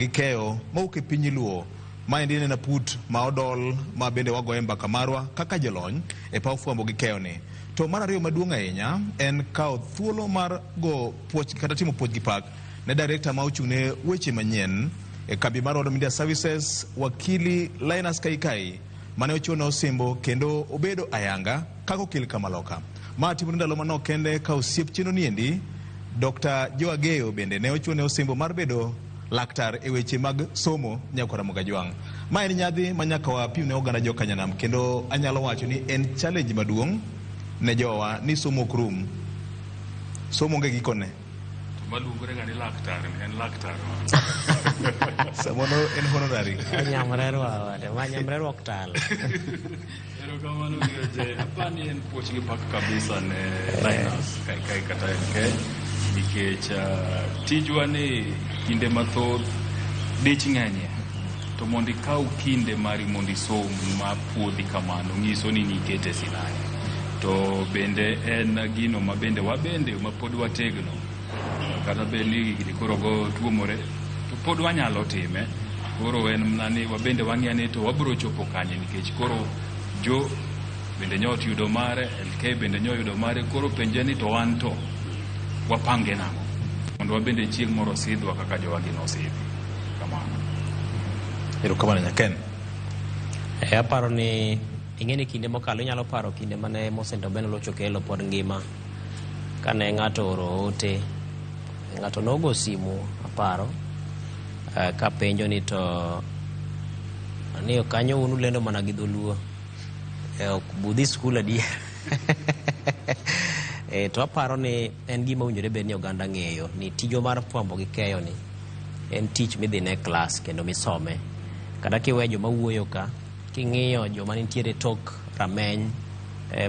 Gi keyo mawuok e piny Luo. Maendi en aput ma odol ma bende wagoye mbaka marwa kaka jolony e paw fwambo gi keyo ni. To mar ariyo maduong' ahinya en kawo thuolo mar go puoch kata timo puoch gi pak ne director ma ochung' ne weche manyien e kambi mar Rodo Media Services, Wakili Linus Kaikai, mane ochiwone osimbo kendo obedo ayanga kaka okil kamaloka. Ma timore ndalo manok kende ka osiep chenro niendi Dr. Joe Ageyo bende ne ochiwone osimbo mar bedo laktar e weche mag somo nyakwar Ramogi Ajwang'. Ma en nyadhi ma nyaka wapim ne oganda joka nyanam kendo anyalo wacho ni en challenge maduong' ne jowa ni somo ok rum. Somo onge gikone. To maluongore ga ni laktar ni en laktar ma. Samoro en honorary. Nyamrerwa, ma nyamrerwa ok tal. Erokamano Geoje. Apani en puoch gi pak kabisa ne Linus Kaikai kata NK nikech tijwa ni kinde mathoth dich ng'enyie to mondo ikaw kinde mari mondo isom ma puodhi kamano nyiso ni nikete sinani. To bende en gino ma bende wabende ma pod wategno kata bed ni higni koro go tuomore to pod wanyalo time. Koro en mana ni wabende wang'iya ni to wabiro chopo kanye nikech koro Jo bende nyo yudo mare, LK bende nyo yudo mare, koro penje ni to wan to wapange nang'o mondo wabende chieng' moro sidhwa kaka jowagi nosidhi. Kamano. Erokamano Nyaken. E, aparo ni ing'e ni kinde mokalo inyalo paro kinde mane Mose Ndombele nolocho Kelo pod ngima kane ng'ato oro ote ng'ato nogo simu aparo kapenjo ni to ni kanyo un ulendo mana gi dholuo ok budhi skul adier. To aparo ni en gima owinjore bed ni oganda ng'eyo ni tijwa mar fwambo gi keyo ni en tich midhine klas kendo misome. Kata kiwe joma wuoyo ka, king'iyo joma nitiere tok rameny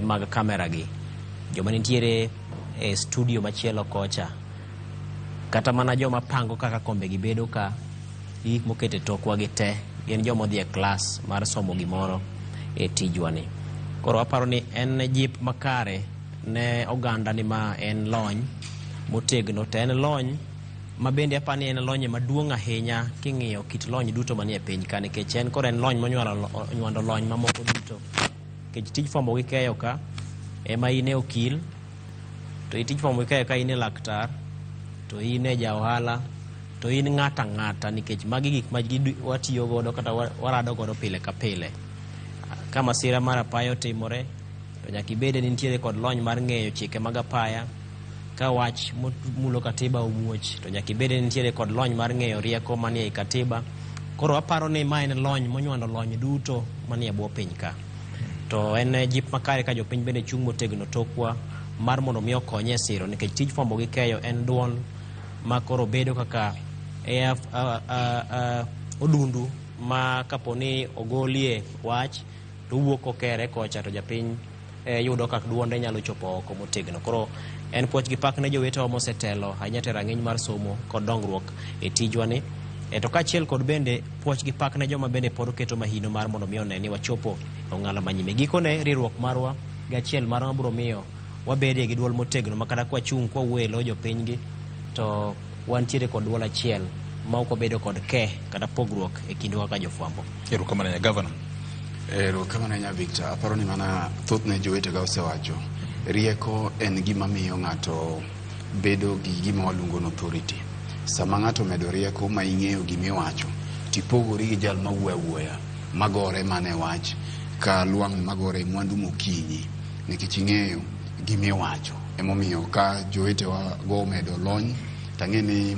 mag kamera gi, joma nitiere e studio machielo kocha, kata mana joma pango kaka kombe gi bedo ka, gi gik mokete tokwa gi te, gin joma odhi e klas mar somo gimoro e tijwa ni. Koro aparo ni en jip makare ne oganda ni ma en lony motegno, to en lony ma bende aparo ni en lony maduong' ahinya king'iyo kit lony duto manie piny ka, nikech en koro en lony monywando lony mamoko duto. Nikech tij fwambo gi keyo ka ema in e okil, to tij fwambo gi keyo ka in e laktar, to in e ja ohala, to in ng'ata ng'ata, nikech magi gik ma watiyo godo kata warado godo pile ka pile. Ka masira mar apaya otimore, to nyaka ibede ni nitiere kod lony mar ng'eyo chike mag apaya. Ka wach mulo katiba omuoch, to nyaka ibede ni nitiere kod lony mar ng'eyo rieko manie ei katiba. Koro aparo ni ma en lony monywando lony duto manie bwo piny ka. To en jip makare ka jopiny bende chung' motegno tokwa mar mondo mi okonye e siro, nikech tij fwambo gi keyo en duol ma koro bedo kaka odundu ma kapo ni ogolie wach to owuok kokere kocha to japiny yudo kaka duonde nyalo chopo oko motegno. Koro en puoch gi pak ne jowetewa mosetelo ahinya to e rang'iny mar somo kod dongruok e tijwa ni. To kaachiel kod bende puoch gi pak ne joma bende pod keto mahino mar mondo mi one ni wachopo e ong'ala manyime. Gikone riwruok marwa gi achiel marwa biro miyo wabedie gi duol motegno ma kata kwachung' kwawuoyo e lo jopiny gi to wantiere kod duol achiel ma ok wabedo kod ke kata pogruok e kindwa kaka jofwambo. Erokamano ahinya Governor. Erokamano ahinya Victor. Aparo ni mana thothne jowetega osewacho. Rieko en gima miyo ng'ato bedo gi gima waluongo ni authority. Sama ng'ato omedo rieko ma ing'eyo gimiwacho, tipogori gi jal mawuoyo awuoya, magore mana e wach ka lwang'ni magore e mwandu mokinyi, nikech ing'eyo gimiwacho. Emomiyo ka jowetewa go omedo lony, tang'e ni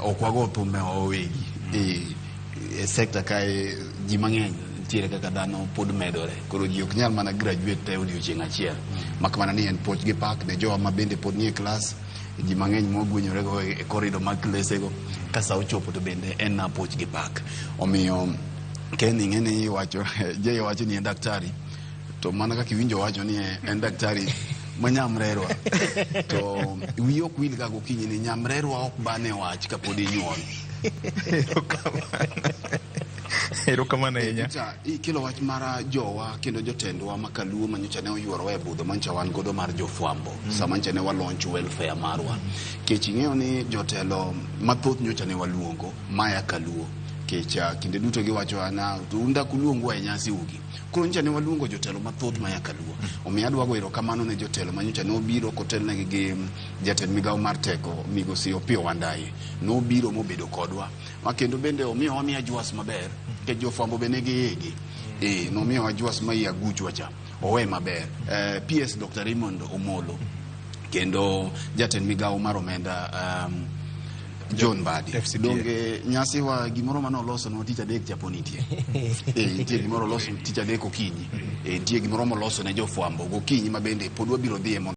ok wago thumbe wawegi. E sector kae ji mang'eny nitiere kaka dhano pod medore. Koro ji ok nyal mana graduate te odiochieng' achiel. Mak mana ni en puoch gi pak ne jowa ma bende pod nie klas, ji mang'eny mwagwenyore go e corridor mag klese go, ka sa ochopo to bende en na puoch gi pak. Omiyo Ken ing'e ni iwacho, Jay wacho ni en daktari, to mana kaka iwinjo wacho ni en daktari ma nyamrerwa, to wiyi ok wil ga gokinyi ni nyamrerwa ok bane wach kapod inyuol. Erokamano ahinya. Peter, ikelo wach mar jowa kendo jotendwa ma kaluo manyocha ne oyuorowa e budho manyocha wan godo mar jofwambo sama nyocha ne wa launch welfare marwa. Kech ing'eyo ni jotelo mathoth nyocha ne waluongo maya kaluo kech kinde duto giwacho na to un dak uluongwa e nyasi ugi. Koro nyocha ne waluongo jotelo mathoth maya kaluo. Omiyo adwa go erokamano ne jotelo manyocha ne obiro kotelnegi gi jatend migawo mar teko migosi Opiyo Wandayi. Nobiro mobedo kodwa. Ma kendo bende omiyo wamiya jwas maber nikech jofwambo be nigi igi. Nomiyowa jwas ma i aguchwa cha owe maber. PS Dr. Raymond Omolo kendo jatend migawo mar omenda John Mbadi. FCPA. Donge nyasi wa gimoro mane oloso tich adek cha po nitie. Nitie gimoro oloso tich adek okinyi. Nitie gimoro moloso ne jofwambo gokinyi ma bende pod wabiro dhiye mondo